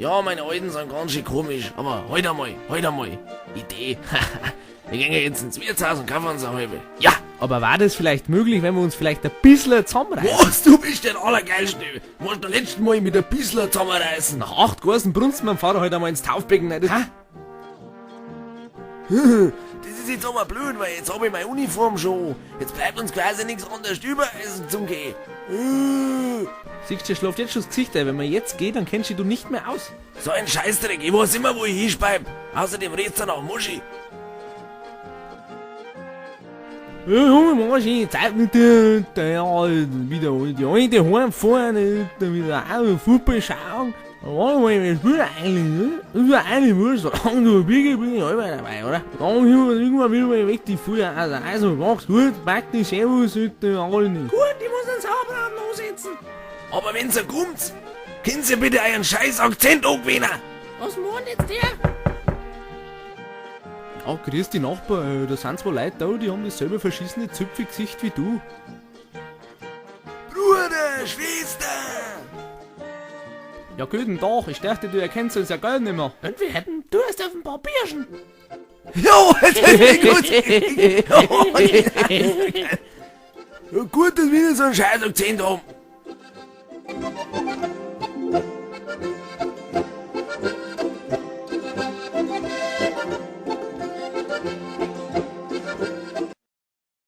Ja, meine Alten sind ganz schön komisch, aber halt einmal, halt einmal. Idee. Wir gehen jetzt ins Wirtshaus und kaufen uns eine halbe. Ja! Aber war das vielleicht möglich, wenn wir uns vielleicht ein bisschen zusammenreißen? Was, du bist der Allergeilste. Musst du letzten Mal mit ein bisschen zusammenreißen. Nach 8 Gossen brunst mein Vater heute einmal ins Taufbecken rein. Hä? Das ist jetzt aber blöd, weil jetzt habe ich meine Uniform schon. Jetzt bleibt uns quasi nichts anderes über als zum Gehen. Siehst du, schläft jetzt schon das Gesicht ein. Wenn man jetzt geht, dann kennst du nicht mehr aus. So ein Scheißdreck, ich weiß immer, wo ich hinspeib. Außerdem redst du nach Muschi. Ja, Junge, mach ich Zeit mit dir, der, wieder die alte heimfahren, Alter, wieder auch Fußball schauen. Warte mal, wir spielen eigentlich, ne? Das ist ja eigentlich wurscht, solange du ein Bier bin ich immer dabei, oder? Dann irgendwann wieder mal weg die Feuer. Also, mach's gut, pack die Servus, Alter, alle nicht. Gut, ich muss einen Sauerbraten ansetzen. Aber wenn's ihr kommt, könnt ihr bitte euren scheiß Akzent angewöhnen. Was meint jetzt der? Ja, grüß die Nachbar, da sind zwei Leute da, die haben dasselbe verschissene Zöpfe-Gesicht wie du. Bruder, Schwester! Ja, guten Tag, ich dachte, du erkennst uns ja gar nicht mehr. Und wir hätten Durst auf ein paar Bierchen. Jo, das ist gut. Ja, gut, dass wir nicht so einen scheiß Akzent haben.